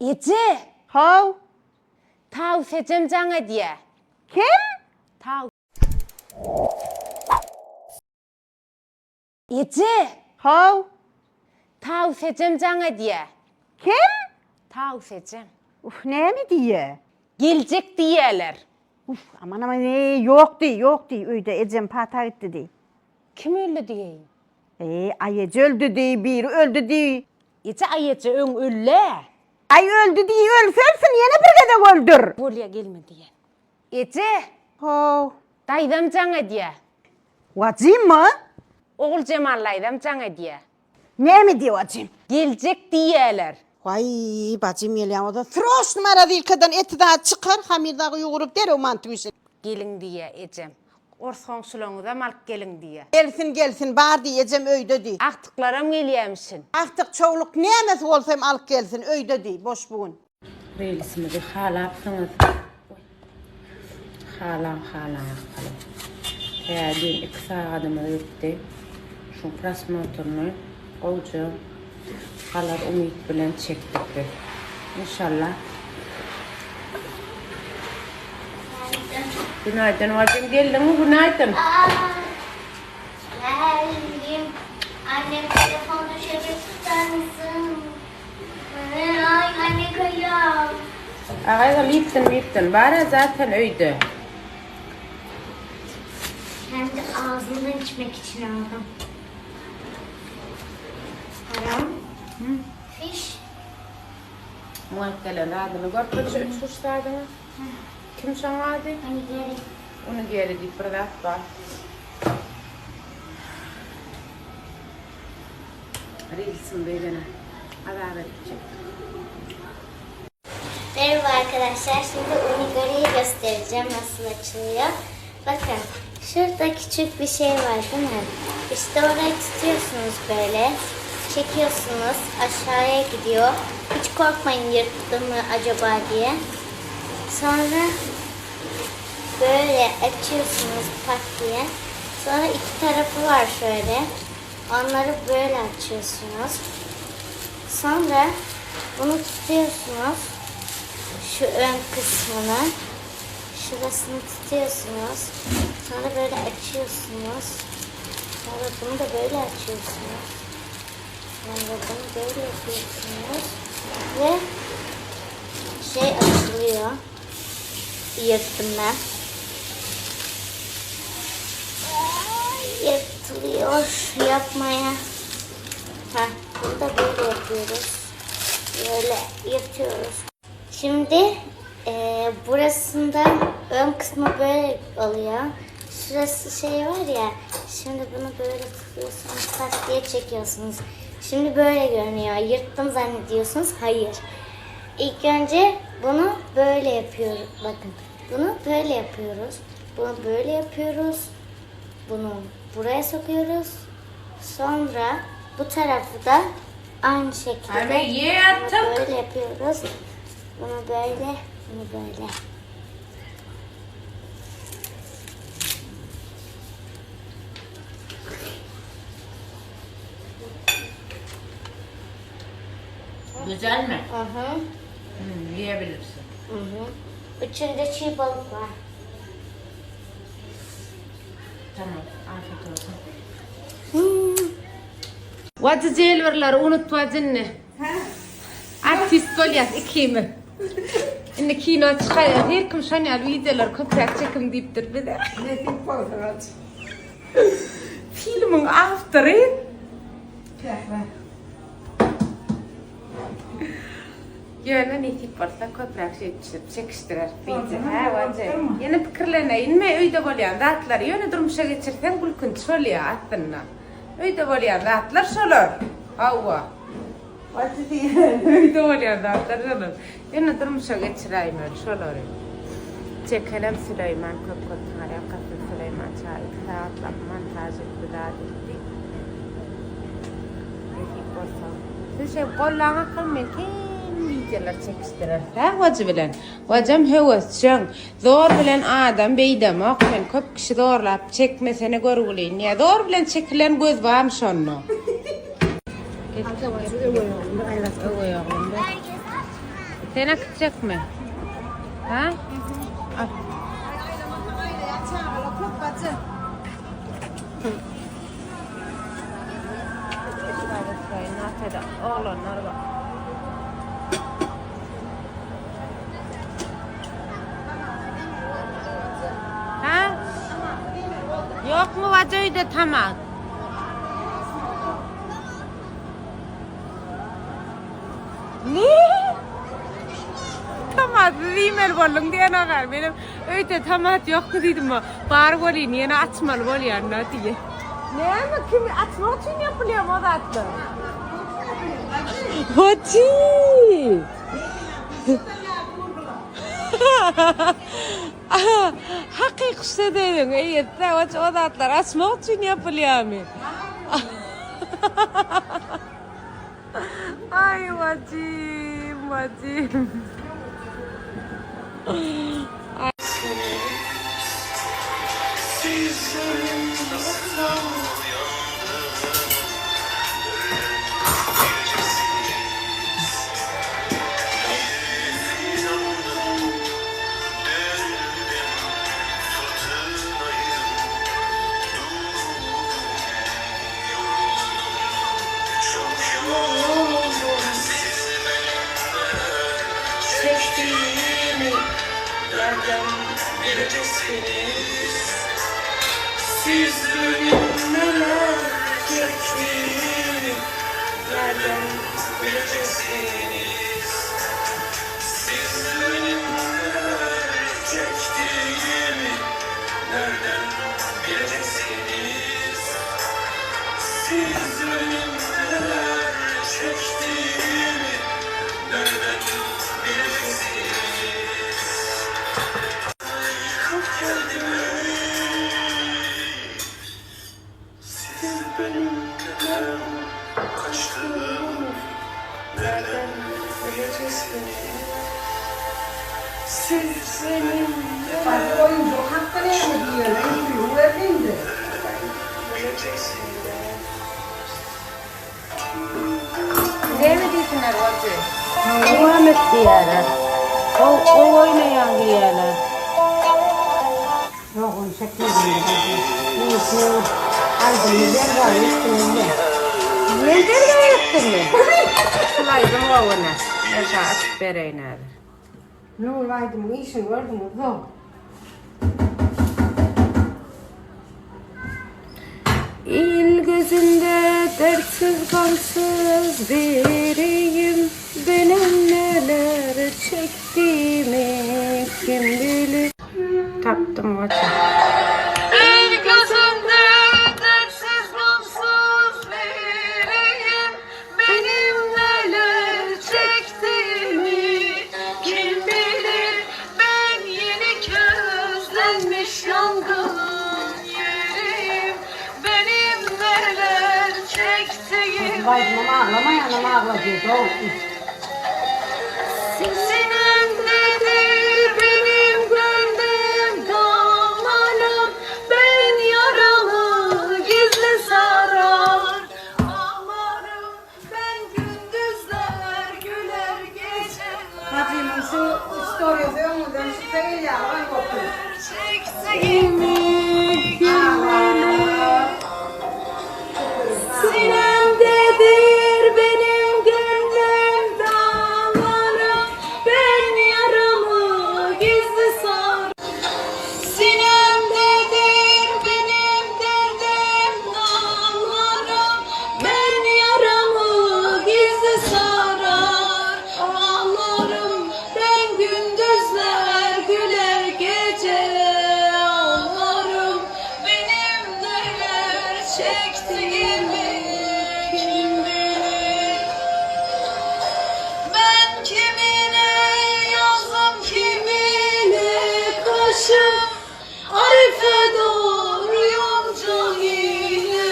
Eje! Haw. Tawus ejem jaň edýä. Kim? Taw. Eje! Haw. Tawus ejem jaň edýä. Kim? Tawus ejem. Uf, näme diýýä? Geljek diýýäler. Uf, aman aman, eý, ýok diý, ýok diý, öýde ejem pata gitdi diý. Kim öldi diýeýin? Eý, aý eje öldi diý, biri öldi diý. Eje aý eje öň öldä. Aý öldi diý, ölse ölsün, ýene bir gezek öldür. Bolýa gelme diýen. Eje! How. Daýzam jaň edýä. Wajymmy? Oguljemal daýzam jaň edýä. Näme diýýä wajym? Geljek diýýäler. Waý, bajym gelýän bolsa, sroçny marazilkadan eti zat çykar, hamyr dagy ýuguryp derrew manty bişir. Geliň diýýä ejem. Ors goňşularyňyzam alyp geliň diýýä. Gelsin, gelsin, bar diý, ejem öýde diý. Agtyklaram gelýämişin. Agtyk, çowluk nämesi bolsa hem alyp gelsin, öýde diý, boş bu gün. Reelsimizi halapsyňyz. Halaň halaň akaly. Tä düýn 2 sagadymyz gitdi. Şuň prosmotryny gowja galar umyt bilen çekdik biz. Inşallah. Günaydın bacım geldiňmi günaydın. Geldim. Annem telefonu şöyle tutar mısın? Ay anne kıyam. Agay Lipton Lipton bar zaten öýde. Hem de ağzından içmek için aldım. Haram. Fiş. Muňa gelen zadyny görkezşi üç kuş zadyny. Kim şoň ady? Onigiri. Onigiri diýip bir zat bar. Reelsim beýlene azap etjek. Merhaba arkadaşlar. Şimdi onigiriyi göstereceğim nasıl açılıyor. Bakın şurada küçük bir şey var değil mi? İşte orayı tutuyorsunuz böyle. Çekiyorsunuz aşağıya gidiyor. Hiç korkmayın yırttı mı acaba diye. Sonra böyle açıyorsunuz pat diye. Sonra iki tarafı var şöyle. Onları böyle açıyorsunuz. Sonra bunu tutuyorsunuz. Şu ön kısmını. Şurasını tutuyorsunuz. Sonra böyle açıyorsunuz. Sonra bunu da böyle açıyorsunuz. Sonra bunu böyle yapıyorsunuz. Ve şey açılıyor. Yırttım ben. Ay, Yırtılıyor yapmaya. Ha, bunu da böyle yapıyoruz. Böyle yırtıyoruz. Şimdi e, burasında ön kısmı böyle oluyor. Şurası şey var ya. Şimdi bunu böyle tutuyorsunuz, tak diye çekiyorsunuz. Şimdi böyle görünüyor. Yırttım zannediyorsunuz. Hayır. İlk önce bunu böyle yapıyoruz. Bakın. Bunu böyle yapıyoruz. Bunu böyle yapıyoruz. Bunu buraya sokuyoruz. Sonra bu tarafı da aynı şekilde Abi, ye bunu artık. böyle yapıyoruz. Bunu böyle, bunu böyle. Güzel mi? Hı hı. Hmm, yiyebilirsin. Hı hı. İçinde çiğ balık var. Tamam, afiyet olsun. Hmm. Wajy jelbirleri unutma jinni. Artist bolýas ikimiz. Indi kino çykaýar. Her kim şon ýaly wideolar köpräk çekiň diýipdir bize. Nesip bolsa gaç. Filmiň awtory Pähwe. Ýöne nesip bolsa köpräk şey düşürip çekişdirer wideo. Hä, Wajy. Ýene pikirleneýinmi öýde bolýan zatlary ýöne durmuşa geçirseň gülkünç bolýar aslynda. Öýde bolýan zatlar şolar. Hawa. Wajy diýen. Öýde bolýan zatlar şolar. Ýöne durmuşa geçiräýmeli şolary. Çekenem Süleýman köp köp taňyrýalkasyn Süleýman çaý 2 sagatlap montaž etdi zat etdi. Nesip bolsa. Siz şeý gollaň akyl men kän wideolar çekişdireris hä Wajy bilen. Wajam höwesjeň. Zor bilen adam beýdemok men köp kişi zorlap çekmesene görgüli. Niye zor bilen çekilen göz barmy şonda? Öweý oglum. Sen äkitjekmi? Ha? Al. Oglanlar bar. Ha? Ýokmy waja öýde tamat? Ne? Tomatsyz iýmeli bolduň diýen agar. Menem öýde tomat ýokdy diýdim. Bar bolýyn, ýene açmaly bolýan-da diýe. Näme kim açmak üçin ýapylýar o zatlar? Hoçi! Hakyky söz ediň, eýesi, o zatlar açmak üçin ýapylýarmy? Ay bacım, bacım. Ay. Näme diýsinler bajy? Dowam et diýýärler. O o oýnaýaň diýýärler. Ýok, ony çekmedim. Aýdymy berjaý etdiňizmi? Men berjaý etdimmi? Şul aýdym gowy ine. Men saňa açyp bereýin häzir. Nurly aýdymyň işini gördüňiz zor. Il gözünde dertsiz gamsyz biriyim Benim neler çektiğimi kim bilir Tapdym goçum. Il gözünde dertsiz gamsız biriyim Benim neler çektiğimi kim bilir Ben yeni közlenmiş yangın yerim Benim neler çektiğimi Aýdymam aglamaýanam agladýar dogry. Sinemdedir benim gönlüm dağlarım Ben yaralı gizli sarar Ağlarım ben gündüzler güler geceler Hajymyň şu istoriýasy öňüňden çyksa gelýär, aý goky. Çektiğimi kim bilir Sinemdedir benim gönlüm dağlarım Ben yaramı gizli sar Sinemdedir benim derdim dağlarım Ben yaramı gizli sarar Ağlarım ben gündüzler güler gece ağlarım Benim neler çektiğimi kim bilir Ben kimine yazdım kimine kaşım Arife doğru yonca ile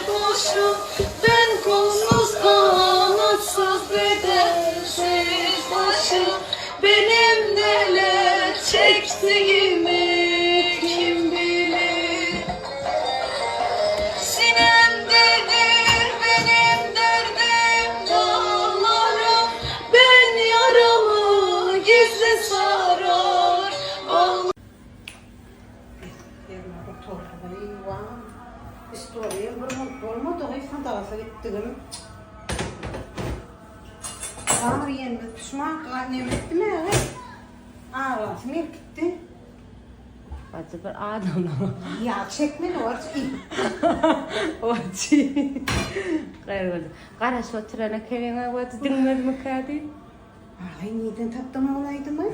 başım Ben kolsuz kanatsız bedensiz başım Benim neler çektiğimi kim bilir Sinemdedir benim derdim dağlarım Ben yaramı Story'e bir mugt bolmadygy sadagasy gitdigim. Bar ýenimiz pişman neme etdim ägi. Aglasym gelip gitdi. Bajy bir adamlar. Ýa çekmeli wajy. Wajy. Gaýry boldy. Garaşyp oturan ekeniň-ä wajy diňmezmikä diýip. Aý nirden tapdyň ol aýdymy?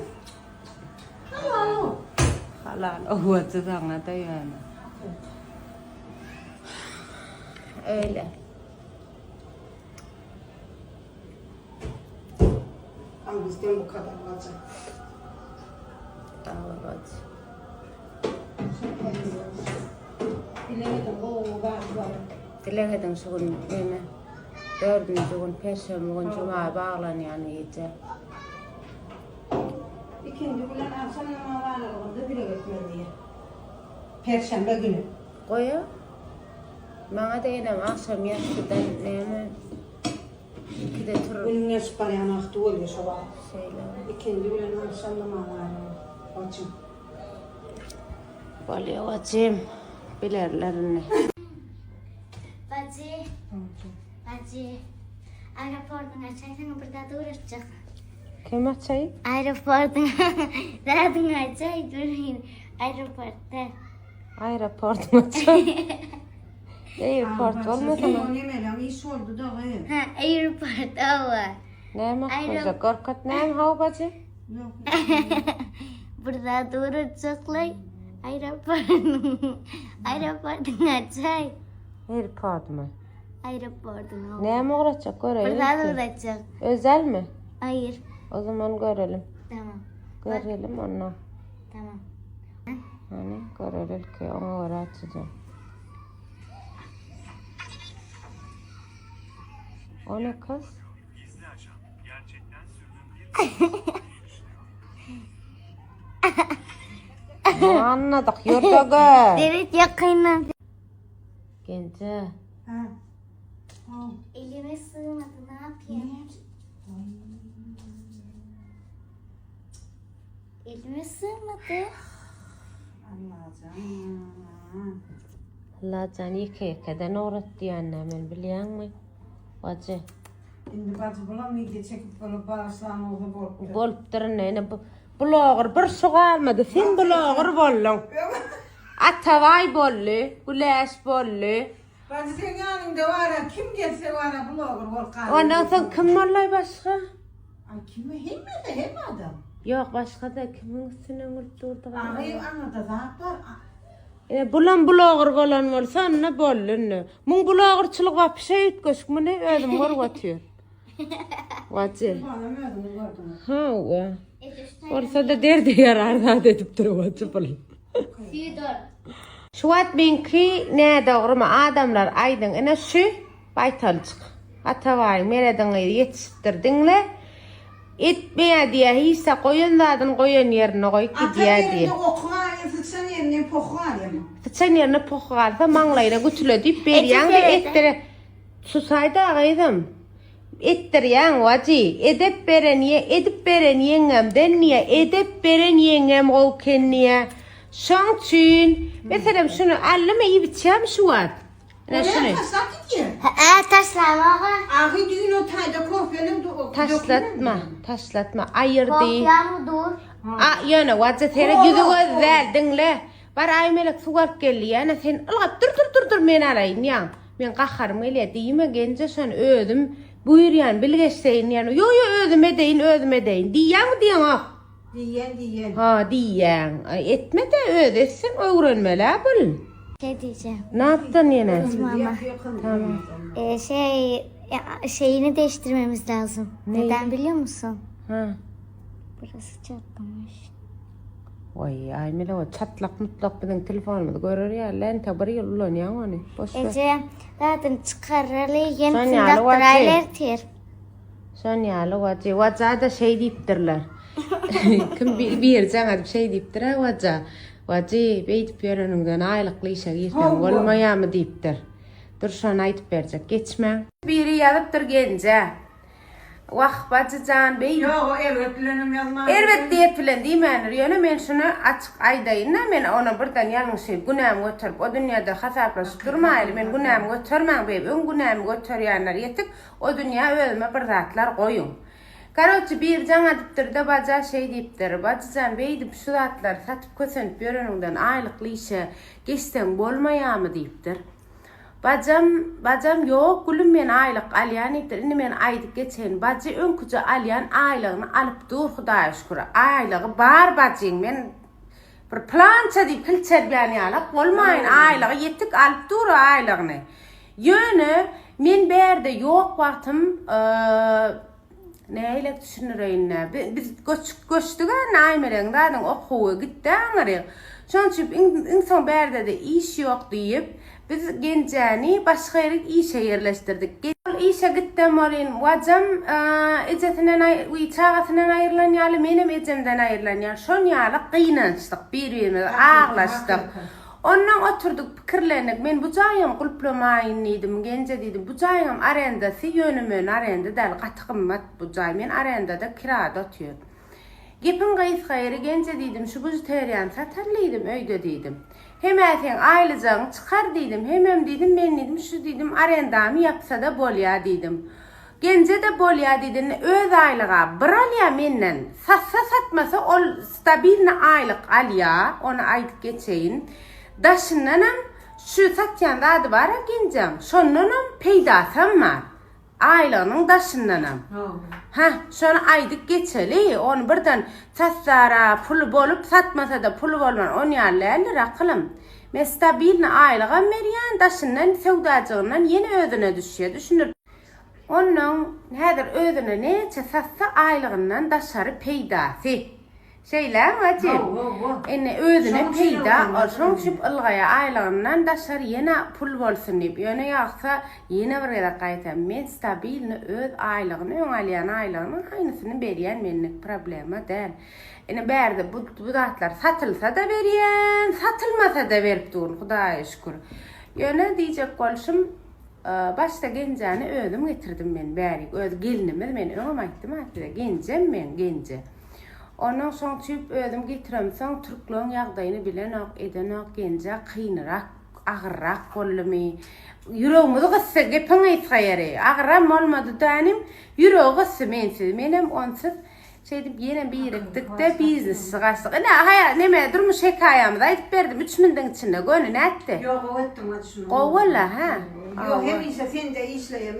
Halal o. Halal owazy saňa-da ýöne. Öyle. Al bizden bu kadar bajy. Sag bol bajy. Dileg ediň gowy zatlar. Dileg ediň şu gün ýene dördünji gün perşenbe gün juma baglanýan gije. Ikindi bilen agşam namaz aralygynda dileg etmeli diýýär. Perşenbe güni. Goýa. Maňa-da enem agşam ýassydan näme ikide tur. Günüň geçip barýan wagty bolýar şo wagt. Şeýle. Ikindi bilen agşam namaz aralygy. Oçun. Bolýa bajym. Bilerler indi. Bajy. Bajy. Aeroportyň açaýsaň bir zat uğraşjak. Kim açaýyn? Aeroportyň zadyň açaý durayyn. Aeroportda. Aeroportyň açaý. Airport bolmasa. Nemeleň iş boldy dagy. Ha, airport owa. Näme okajak? Gorkut näme haw bajy? Bir zat uğraşjaklay. Aeroport. Aeroportyň açaý. Airport-my? Aeroportyň. Näme uğraşjak görelim. Bir zat uğraşjak. Özel mi? Hayır. O zaman görelim. Tamam. Görelim onu. Tamam. Hani görelim ki ona göre açacağım. O ne kız? Ne anladık yurda gör. Evet yakından. Gence. Ha. Ha. Elime sığmadı ne yapayım? Elime sığmadı. Allahjan. Allajan ýeke ýekeden ograt diýenler men bilýäňmi? Bajy. Indi bajy bulam video çekip bolup bagyşlan bolsa bolupdyr. Bolupdyr indi ene bu bloger bir şu galmady. Sen bloger bolduň. Atabaý boldy, Güläş boldy. Bajy seň ýanyňda bara kim gelse bara bloger bolup galýar. Ondan soň kim boldy başga? Ay kimi hemme de hemme adam. Ýok başga-da kimiň üstünden gülüp durdyk. Agy aňyrda zat bar. E, bulam bloger bolan bolsa onda boldy indi. Muň blogerçilik wapşe üýtgeşik muny özüm görüp otyr. Wajy. Balam özüňiz gördüňiz. Hawa. Bolsa-da derde ýarar zat edipdir wajy bul. Fyodor. Şu wagt meňki nädogrymy adamlar aýdyň ine şu baýtaljyk. Atabaýyň Merediň gyzy ýetişipdir diňle. Etmeýä diýä hiç zat goýan zadyny goýan ýerine goýup Ata gidýä ýerinde diýä. oky galýar, syçan ýerinde pohy galýarmy? Syçan ýerine pohy galsa maňlaýyna gütüle diýip berýäň-de etdire. Susaýda gyzym. Etdirýäň wajy. Edep beren ýe edip beren ýeňňemden diýä edep beren ýeňňem gowy eken diýä. Şoň üçin meselem şuny aldymy iýip içýämi şu wagt? Ine şuny. Taşlap gidýär. Hä taşlamaga. Agy düýn o taýda kofeniň Taşlatma, taşlatma. Aýyr diý. Kofýam dur. A, ýöne wajy seret ýüzi göz däl, diňle. Bar Aýmelek suw alyp gel diýýän, sen ylgap dur dur dur dur men alaýyn diýýäň. Men gaharym gelýär diýme genje şony özüm buýurýan bilgeşleýin diýýän. Ýok ýok özüm edeýin özüm edeýin diýýäňmi diýeňok. Diýýän diýýän. Ha diýýäň. Etme-de özi etsin öwrenmeli-ä bul. Şey diyeceğim. Ne yaptın ýene? Mama. Tamam. Ee, şey şeyini değiştirmemiz lazım. Neyi? Neden biliyor musun? Ha. Burası çatlamış. Waý, Aýmile o çatlak mutlak biziň telefonymyzy görer ýaly, lente bir ýyl ulanýaň ony. Boş ver. Ece zaten çıkaralı yenisini Sonýaly doktora wajy. ertir. Şon ýaly wajy. Waja-da şeý diýipdirler. Kim bir biri jaň edip şeý diýipdir-ä waja. Wajy, beýdip ýöreniňden aýlykly işe girseň bolmaýamy diýipdir. Dur şony aýdyp berjek. Geçmäň. Biri ýazypdyr Genje. Wah, bajy jan, beýdip. Ýok, o erbet bilenem ýazmandyr. Erbet niýet bilen diýmändir. Ýöne men şuny açyk aýdaýyn-da, men ony birden ýalňyşyp, günämi göterip, o dünýede hasaplaşyp durmaýly. Men günämi götermäň beýip, öň günämi göterýänler ýetik, o dünýä özüme bir zatlar goýuň. Karoçi, biri jaň adypdyr-da, baja şeý diýipdir, Bajy jan, beýdip şu zatlary satyp kösenip ýöreniňden aýlykly işe geçseň bolmaýamy diýipdir. Bajam, bajam ýok gülüm men aýlyk alýan diýipdir. Indi men aýdyp geçeýin. Bajy öňküje alýan aýlygyny alyp dur Hudaýa şükür. Aýlygy bar bajyň. Men bir pylança diýip kilçerýän ýalak bolmaýyn. Aýlygy ýetik alyp dur o aýlygyny. Ýöne men bärde ýok wagtym Nähilek düşündireýin-dä. Biz göçüp göçdük-ä indi Aýmelegiň zadyň okuwy gitdi aňryk. Şonuň üçin iň iň soň bärde-de iş ýok diýip, biz Genjäni başga ýerik işe ýerleşdirdik. Ol işe gitdem welin, wajam ejesinden aý çagasyndan aýrylan ýaly, menem ejemden aýrylan ýaly. Şon ýaly gynançdyk, bir-birimize aglaşdyk. Onnoň oturdyk pikirlendik, men bu jaýam gulplamaýyn diýdim, Genje diýdim, bu jaýyňam arendasy ýöne-möne arenda däl, gaty gymmat bu jaý, men arendada kirada otyryn. Gepiň gysga ýeri Genje diýdim, şu bužuteriýany satar diýdim, öýde diýdim. Hem-ä seň aýlyjagyň çykar diýdim, hemem diýdim, men diýdim, şu diýdim, arendamy ýapsa-da bolýa diýdim. Genje-de bolýa diýdi, indi öz aýlyga bir alýa menden, satsa satmasa ol stabilny aýlyk alýa, ony aýdyp geçeýin. Daşyndanam şu satýan zady bar-a Genjäň, şondanam peýdasam bar. Aýlygynyň daşyndanam. Hä, şony aýdyp geçeli, ony birden satsara puly bolup, satmasa-da puly bolman, on ýaly däldir akylym. Men stabilny aýlygam berýän, daşyndan söwdajygyndan ýene özüne düşýä, düşündirip. Onnoň häzir özüne näçe satsa aýlygyndan daşary peýdasy. Şeýlämi Wajib? Indi özüne peýda, ol şoň üçin ylgaýa aýlygyndan daşary ýene pul bolsun diýip. Ýöne ýagsa ýene bir gezek gaýtam, men stabilny öz aýlygyny öň alýan aýlygynyň aýnysyny berýän menlik problema däl. Ine bärde bu bu zatlar satylsa-da berýän, satylmasa-da berip durun Hudaýa şükür. Ýöne diýjek bolşum Başda Genjäni özüm getirdim men bärik. Öz gelnimiz men öňem aýtdym-a size Genjem meň Genje. Onnoň şoň üçin özüm getiremsoň türkleň ýagdaýyny bilenok edenok Genjä kynyrak agyrrak boldumy. Ýüregimizi gysdy gepiň gysga ýeri. Agyram bolmady dänim ýüregi gysdy mensiz menem onsuz Şeýdip ýene birikdik-de biznesçi gaçdyk. Ine, haýa, neme, durmuş hekaýamyzy aýdyp berdim, üç mindiň içinde, göni nätdi? Ýok, gowy etdiň hadi şuny. Gowy boldy, hä? Ýok, hemişe sende işleýem.